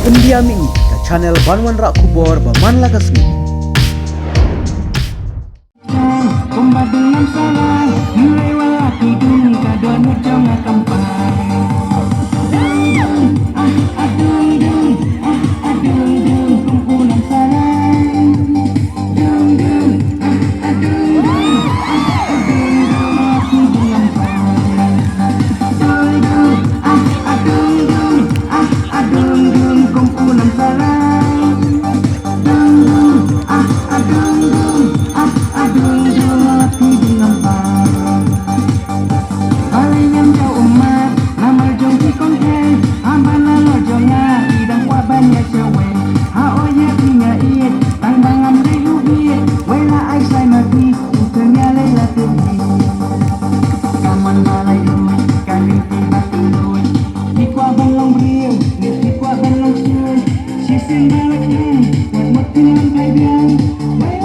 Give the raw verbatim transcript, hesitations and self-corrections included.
India Mini, ka channel ban wanrah khubor ba man la ka sngi. Kumba dum nam sarai, nilai wala ki dum ka don mut jong a kampai. Dung dung, ah ah dung dung, ah ah dung dung, kum u nam sarai. Dung dung, ah ah dung dung, ah ah dung dung, ah ki dum nam sarai. Dung dung, ah ah dung dung, ah ah dung dung, kum u nam sarai. Dung dung, ah ah dung dung, ah ah dung dung, ah ki dum nam sarai. Balei ngam jaw ummat namar jong ki kongkhei, haba na lor jong nga ki dang kwah ban ïa shawei. Ha o ïa ki nga ïeit tang ba ngam dei u ïeit, wei la ai sai ma ki, u teng ïa lei la teng hi. Ka mon ba lai lut, ka ning ki ba teng lut. Ki kwah ban long briew ne ki kwah ban long sui. Shisien ba la khang, wat mut ki long kai biang. Wei